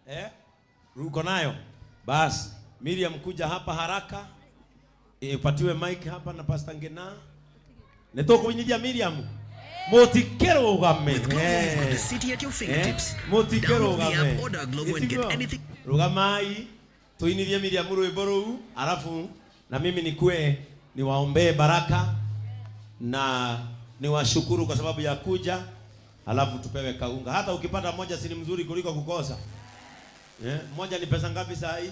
Eh? Uko nayo? Basi Miriam kuja hapa haraka. Upatiwe mic hapa na Pastor Ngena. Nĩtũkũinithia Miriam. Mũtikĩrũgame. With Glovo, you've got the city at your fingertips. Download the Mũtikĩrũgame. app, order Glovo and get Ĩtiguo? anything. Rũgamai tuinithie Miriam rwĩmbo rũu, alafu na mimi nikue niwaombee baraka na niwashukuru kwa sababu ya kuja, alafu tupewe kaunga. Hata ukipata moja si ni mzuri kuliko kukosa. Eh, moja ni pesa ngapi saa hii?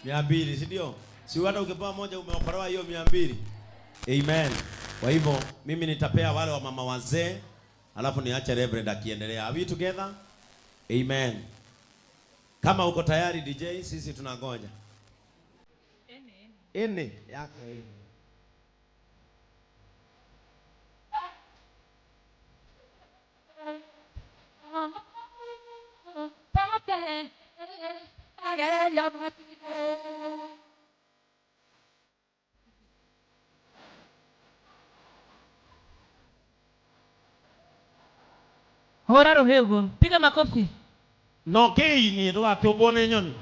200, si ndio? Si hata ukipewa moja umeokolewa hiyo 200. Amen. Kwa hivyo mimi nitapea wale wa mama wazee, alafu niache Reverend akiendelea. Are we together? Amen. Kama uko tayari DJ, sisi tunangoja. Ene yako hii. Hũra rũhĩ ũguo, piga makofi. No kĩini ndũgakĩũmbwo nĩ nyoni.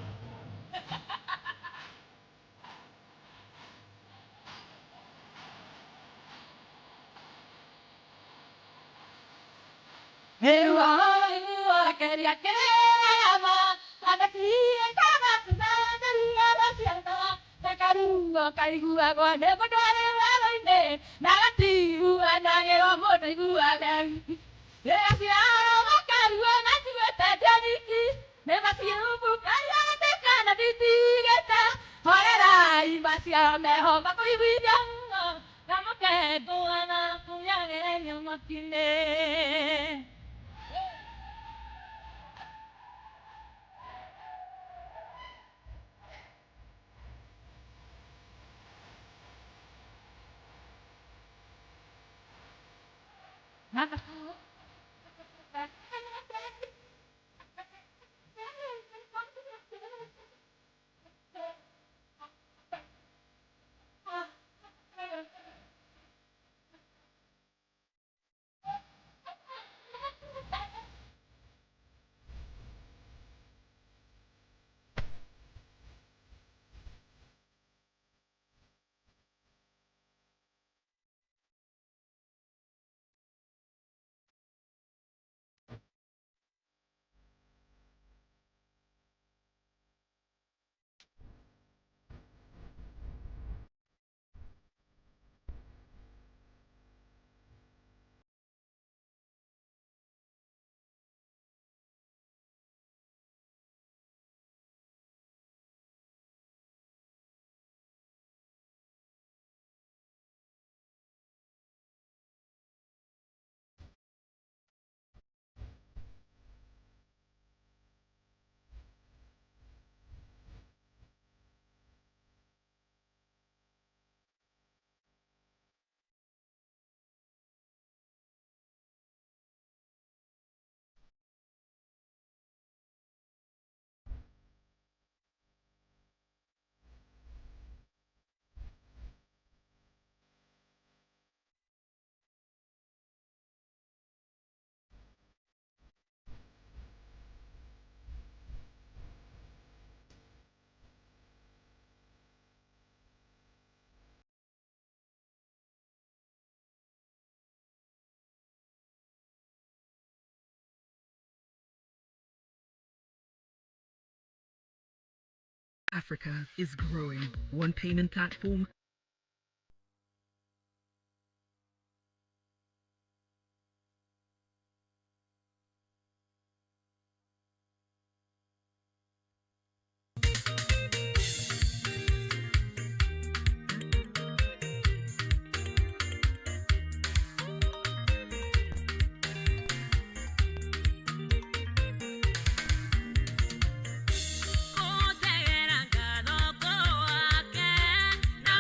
Africa is growing. One payment platform, Kũnjegera ngatho wake na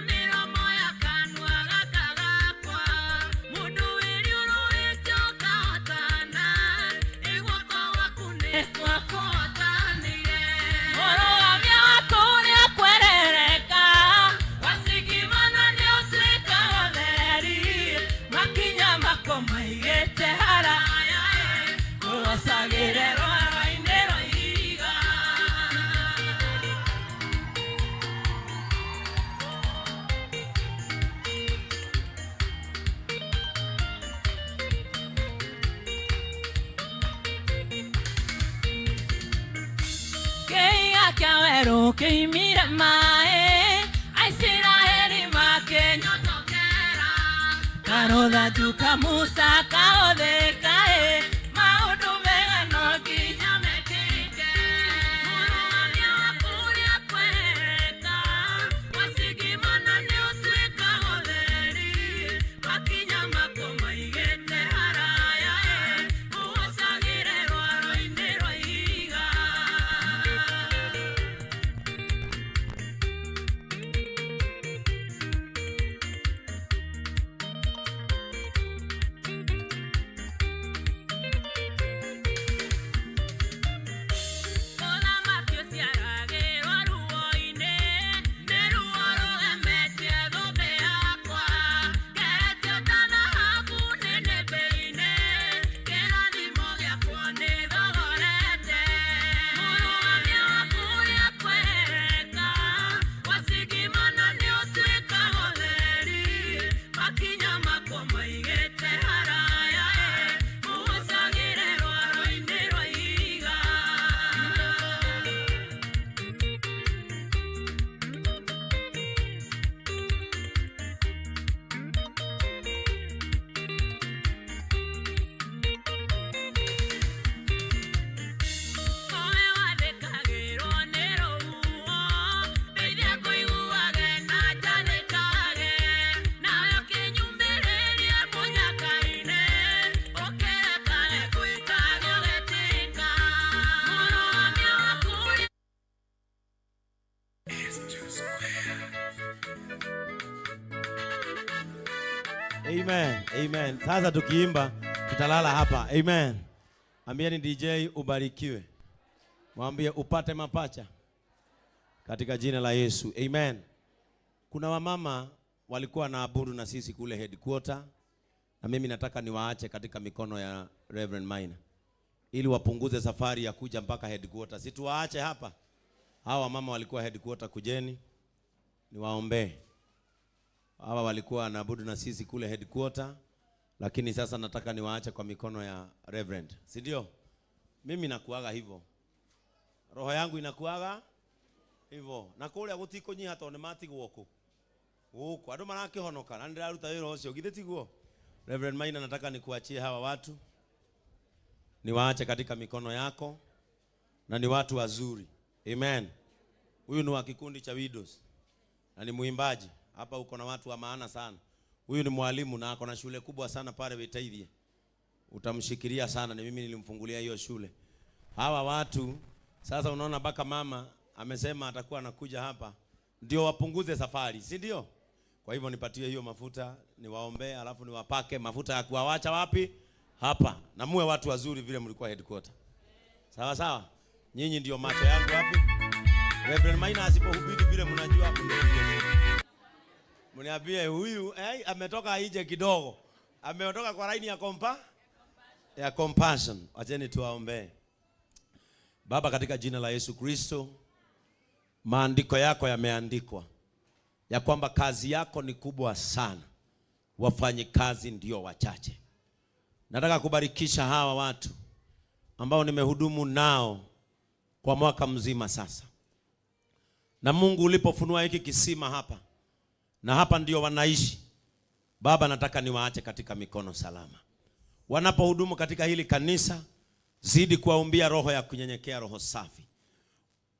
Kĩa werũ kĩimire maĩ, Aisiraeli makĩnyotokera. Karũthanju ka Musa kaũthĩka-ĩ, maũndũ mega no nginya mekĩke. Mũrũgamia wa kũrĩa kweka, wacigimana nĩ ũtuĩkaga ũtheri. Makinya makwo maigĩte haraya-ĩ, ũgocagĩre rwaro-inĩ rwa ihiga. Mũthamaki ũciaragĩrwo ruo-inĩ, nĩ ruo rũgemetie thũmbĩ yakwa. Ngeretio ta thahabu nĩnĩmbĩ-inĩ, kĩrathimo gĩakwa nĩ thogorete. Mũrũgamia wa kũrĩa kweka, wacigimana nĩ ũtuĩkaga ũtheri. Makinya makwa maigĩte haraya-ĩ, ũgocagĩre rwaro-inĩ rwa ihiga. Owe wathĩkagĩrwo nĩ rũhuho, ndeithia kũiguage na njathĩkage. Nawe ũkĩnyumĩrĩria mũnyaka-inĩ, ũkĩrekage gwĩka ũgetĩka. Mũrũgamia wa kũrĩa Amen. Amen. Sasa tukiimba tutalala hapa. Amen. Ambieni DJ ubarikiwe. Mwambie upate mapacha katika jina la Yesu. Amen. Kuna wamama walikuwa naabudu na sisi kule headquarter, na mimi nataka niwaache katika mikono ya Reverend Maina ili wapunguze safari ya kuja mpaka headquarter. Si tuwaache hapa. Hawa wamama walikuwa headquarter, kujeni niwaombee. Hawa walikuwa wanaabudu na sisi kule headquarter, lakini sasa nataka niwaache kwa mikono ya Reverend, si ndio? Mimi nakuaga hivyo, roho yangu inakuaga hivyo, na kuria gutikunyiha tondu nĩmatigwo kũ gũkũ andũ marakĩhonoka na nĩndĩraruta wĩra ũcio, githĩ tiguo? Reverend Maina, nataka nikuachie hawa watu, niwaache katika mikono yako, na ni watu wazuri. Amen. Huyu ni wa kikundi cha Widows na ni mwimbaji hapa. Uko na watu wa maana sana. Huyu ni mwalimu na ako na shule kubwa sana pale Witaithie, utamshikilia sana. Ni mimi nilimfungulia hiyo shule. Hawa watu sasa, unaona mpaka mama amesema atakuwa anakuja hapa ndio wapunguze safari, si ndio? Kwa hivyo nipatie hiyo mafuta niwaombee, alafu niwapake mafuta ya kuwawacha wapi? Hapa. Na muwe watu wazuri vile mlikuwa headquarter. Sawa sawa, nyinyi ndio macho yangu wapi? Reverend Maina asipohubiri vile mnajua, mniambie. Mniambie huyu ametoka nje kidogo. Ametoka kwa laini ya ya compassion. Acheni tuwaombee. Baba, katika jina la Yesu Kristo, maandiko yako yameandikwa ya kwamba kazi yako ni kubwa sana, wafanyikazi ndio wachache. Nataka kubarikisha hawa watu ambao nimehudumu nao kwa mwaka mzima sasa. Na Mungu ulipofunua hiki kisima hapa, na hapa ndio wanaishi, Baba, nataka niwaache katika mikono salama. Wanapohudumu katika hili kanisa, zidi kuwaumbia roho ya kunyenyekea, roho safi,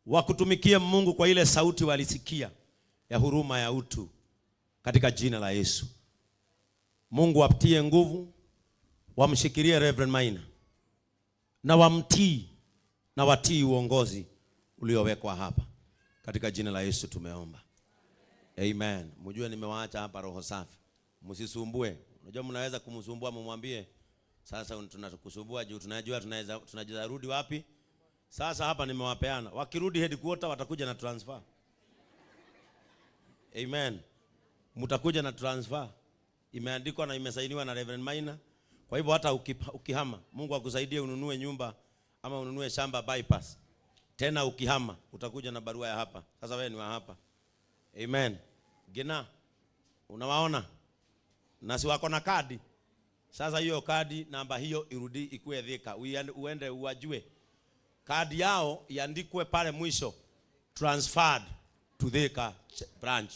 wakutumikie Mungu kwa ile sauti walisikia ya huruma ya utu, katika jina la Yesu. Mungu apatie nguvu, wamshikilie Reverend Maina na wamtii na watii uongozi uliowekwa hapa, katika jina la Yesu tumeomba. Amen. Mjue nimewaacha hapa roho safi. Msisumbue. Unajua mnaweza kumsumbua, mumwambie sasa tunakusumbua juu tunajua tunaweza rudi wapi. Sasa hapa nimewapeana. Wakirudi headquarter watakuja na transfer. Amen. Mtakuja na transfer. Imeandikwa na imesainiwa na Reverend Maina. Kwa hivyo hata ukihama, Mungu akusaidie ununue nyumba ama ununue shamba bypass. Tena ukihama utakuja na barua ya hapa. Sasa wewe ni wa hapa. Amen. Gina, unawaona? Na si wako na kadi. Sasa hiyo kadi namba hiyo irudi ikue Thika. Uende uwajue. Kadi yao iandikwe pale mwisho. Transferred to Thika branch.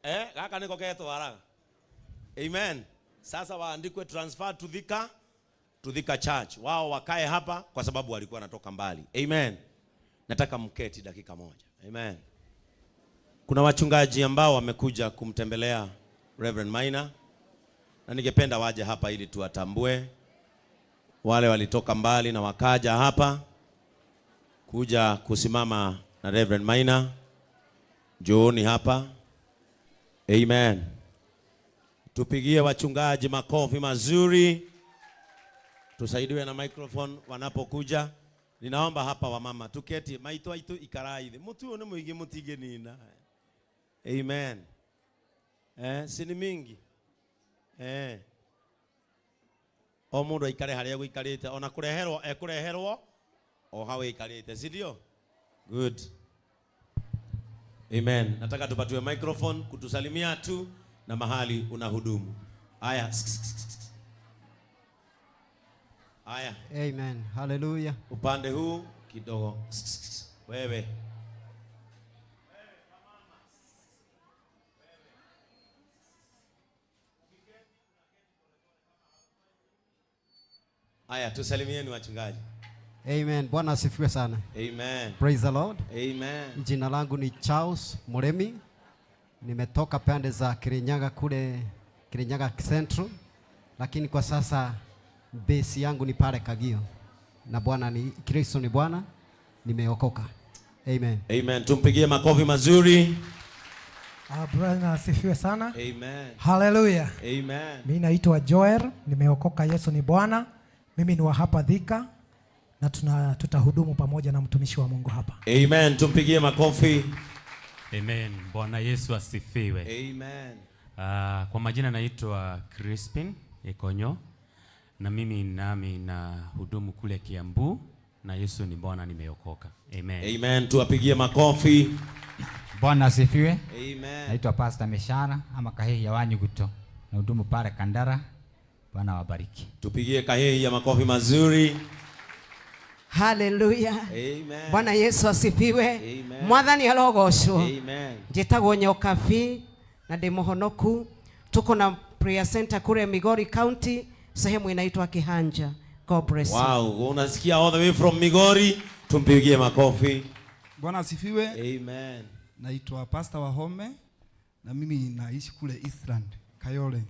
Eh, gaka niko ketwaraga. Amen. Sasa waandikwe transferred to Thika Church. Wao wakae hapa kwa sababu walikuwa wanatoka mbali. Amen. Nataka mketi dakika moja. Amen. Kuna wachungaji ambao wamekuja kumtembelea Reverend Maina na ningependa waje hapa ili tuwatambue. Wale walitoka mbali na wakaja hapa kuja kusimama na Reverend Maina. Njooni hapa. Amen. Tupigie wachungaji makofi mazuri. Tusaidiwe na microphone wanapokuja. Ninaomba hapa wamama tuketi maitũ aitũ ikarai thĩ mũtu ũyũ nĩ mũingĩ mũtingĩnina. Amen. Eh, si ni mingi. Eh. O mũndũ aikare harĩa gũikarĩte ona kũreherwo ekũreherwo o hau ĩikarĩte, si ndio? Good. Amen. Nataka tupatiwe microphone kutusalimia tu na mahali unahudumu. Aya. Aya. Amen. Hallelujah. Upande huu kidogo. Wewe. Aya, tusalimieni wachungaji. Amen. Bwana asifiwe sana. Amen. Praise the Lord. Amen. Jina langu ni Charles Muremi. Nimetoka pande za Kirinyaga kule Kirinyaga Central, lakini kwa sasa base yangu ni pale Kagio. Na Bwana ni Kristo ni Bwana, nimeokoka. Amen. Amen. Tumpigie makofi mazuri. Ah, Bwana asifiwe sana. Amen. Haleluya. Amen. Mimi naitwa Joel, nimeokoka, Yesu ni Bwana. Mimi ni wa hapa Thika na tutahudumu pamoja na mtumishi wa Mungu hapa. Amen. Tumpigie makofi. Amen. Bwana Yesu asifiwe. Amen. Kwa majina naitwa Crispin Ekonyo na mimi nami na hudumu kule Kiambu na Yesu ni Bwana, nimeokoka. Amen. Amen. Tuwapigie makofi. Bwana asifiwe. Amen. Naitwa Pastor Meshara ama Kahihi ya Wanyuguto. Nahudumu pale Kandara. Bwana wabariki. Tupigie Kahihi ya makofi mazuri. Haleluya. Amen. Bwana Yesu asifiwe. Amen. Mwathani arogocwo. Amen. Njĩtagwo Nyokabi na ndĩ mũhonoku. Tuko na prayer center kule Migori County, sehemu inaitwa Kihanja. God bless you. Wow, unasikia all the way from Migori. Tumpigie makofi. Bwana asifiwe. Amen. Naitwa Pastor Wahome na mimi naishi kule Eastland, Kayole.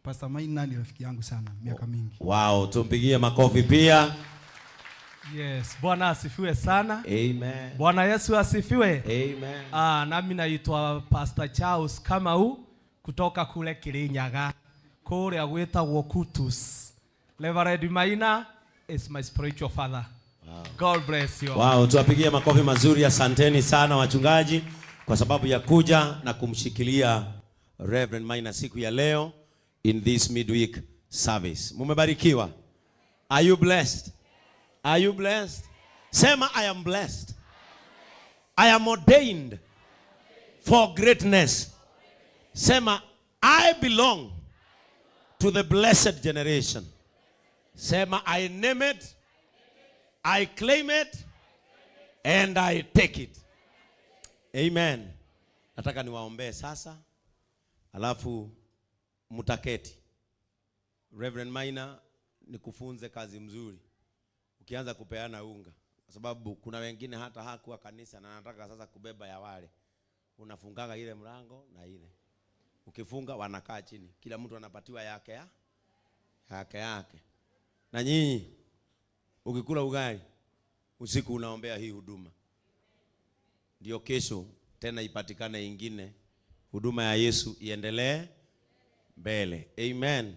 Pastor Maina ni rafiki yangu sana miaka mingi. Wow, tumpigie makofi pia. Yes, Bwana asifiwe sana. Amen. Bwana Yesu asifiwe. Amen. Ah, nami naitwa Pastor Charles Kamau kutoka kule Kirinyaga kuria gwitagwo Kutus. Reverend Maina is my spiritual father. Wow. God bless you. Wow, tuwapigie makofi mazuri. Asanteni sana wachungaji kwa sababu ya kuja na kumshikilia Reverend Maina siku ya leo in this midweek service. Mumebarikiwa. Are you blessed? Are you blessed? Sema, "I am blessed. I am ordained for greatness." Sema, "I belong to the blessed generation." Sema, "I name it, I claim it, and I take it." Amen. Nataka niwaombee sasa, alafu mutaketi. Reverend Maina, nikufunze kazi mzuri. Ukianza kupeana unga, kwa sababu kuna wengine hata hakuwa kanisa na anataka sasa kubeba ya wale. Unafungaga ile mlango na ile. Ukifunga wanakaa chini. Kila mtu anapatiwa yake ya yake yake. Na nyinyi ukikula ugali usiku unaombea hii huduma. Ndio kesho tena ipatikane ingine, huduma ya Yesu iendelee mbele. Amen.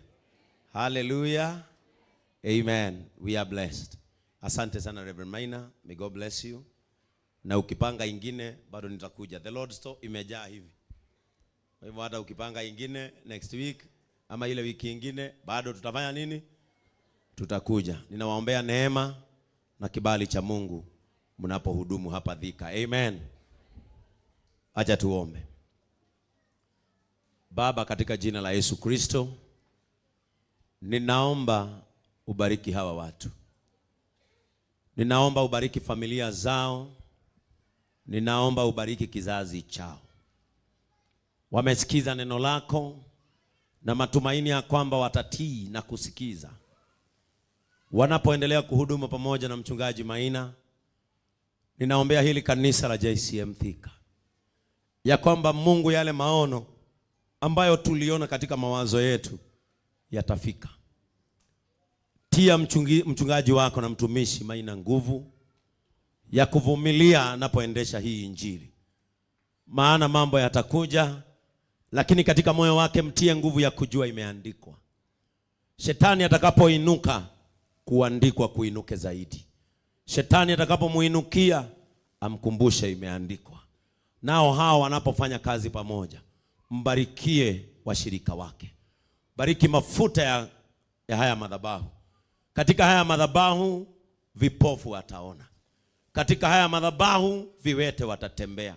Hallelujah. Amen. We are blessed. Asante sana, Reverend Maina. May God bless you. Na ukipanga ingine bado nitakuja. The Lord Store imejaa hivi. Kwa hivyo hata ukipanga ingine next week ama ile wiki ingine bado tutafanya nini? Tutakuja. Ninawaombea neema na kibali cha Mungu mnapohudumu hapa Thika. Amen. Acha tuombe. Baba, katika jina la Yesu Kristo, ninaomba ubariki hawa watu. Ninaomba ubariki familia zao. Ninaomba ubariki kizazi chao. Wamesikiza neno lako na matumaini ya kwamba watatii na kusikiza. Wanapoendelea kuhudumu pamoja na mchungaji Maina, ninaombea hili kanisa la JCM Thika, ya kwamba Mungu, yale maono ambayo tuliona katika mawazo yetu yatafika. Tia mchungaji wako na mtumishi Maina nguvu ya kuvumilia anapoendesha hii injili, maana mambo yatakuja, lakini katika moyo wake mtie nguvu ya kujua imeandikwa. Shetani atakapoinuka, kuandikwa kuinuke zaidi. Shetani atakapomuinukia, amkumbushe imeandikwa. Nao hao wanapofanya kazi pamoja, mbarikie washirika wake. Bariki mafuta ya haya madhabahu. Katika haya madhabahu vipofu wataona. Katika haya madhabahu viwete watatembea.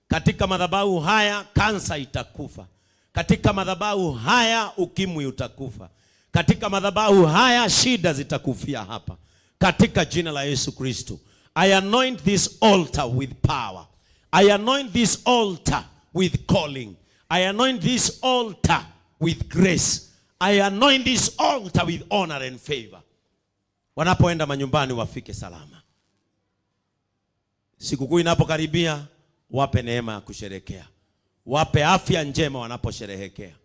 Katika madhabahu haya kansa itakufa. Katika madhabahu haya ukimwi utakufa. Katika madhabahu haya shida zitakufia hapa. Katika jina la Yesu Kristo. I anoint this altar with power. I anoint this altar with calling. I anoint this altar with grace. I anoint this altar with honor and favor. Wanapoenda manyumbani wafike salama. Sikukuu inapokaribia, wape neema ya kusherekea. Wape afya njema wanaposherehekea.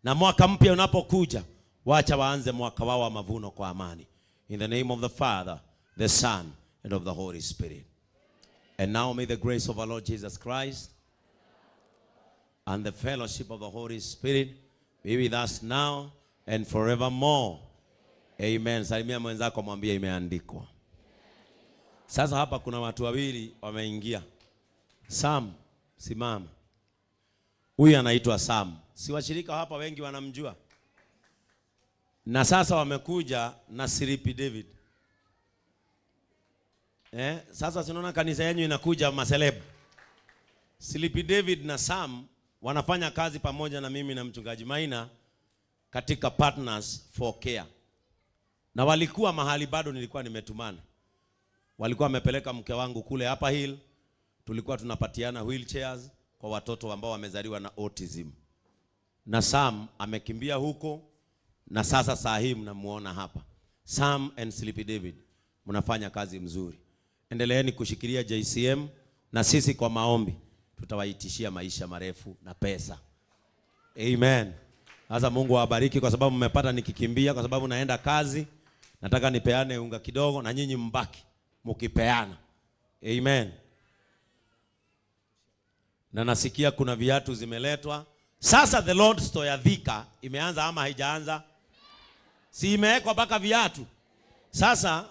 Na mwaka mpya unapokuja, wacha waanze mwaka wao wa mavuno kwa amani. In the name of the Father, the Son, and of the Holy Spirit. And now may the grace of our Lord Jesus Christ and the fellowship of the Holy Spirit be with us now and forevermore. Amen. Salimia mwenzako, mwambie imeandikwa. Sasa hapa kuna watu wawili wameingia. Sam, simama. Huyu anaitwa Sam. Si washirika hapa wengi wanamjua. Na sasa wamekuja na Siripi David. Sasa sinaona kanisa yenu inakuja maselebu. Silipi David na Sam wanafanya kazi pamoja na mimi na mchungaji Maina katika Partners for Care. Na walikuwa mahali bado nilikuwa nimetumana. Walikuwa wamepeleka mke wangu kule Upper Hill. Tulikuwa tunapatiana wheelchairs kwa watoto ambao wamezaliwa na autism. Na Sam amekimbia huko na sasa saa hii mnamuona hapa. Sam and Sleepy David mnafanya kazi mzuri. Endeleeni kushikilia JCM na sisi kwa maombi tutawaitishia maisha marefu na pesa. Amen. Sasa Mungu awabariki kwa sababu mmepata nikikimbia, kwa sababu naenda kazi. Nataka nipeane unga kidogo na nyinyi mbaki mkipeana. Amen. Na nasikia kuna viatu zimeletwa. Sasa the Lord Store ya Thika imeanza ama haijaanza? Si imewekwa mpaka viatu. Sasa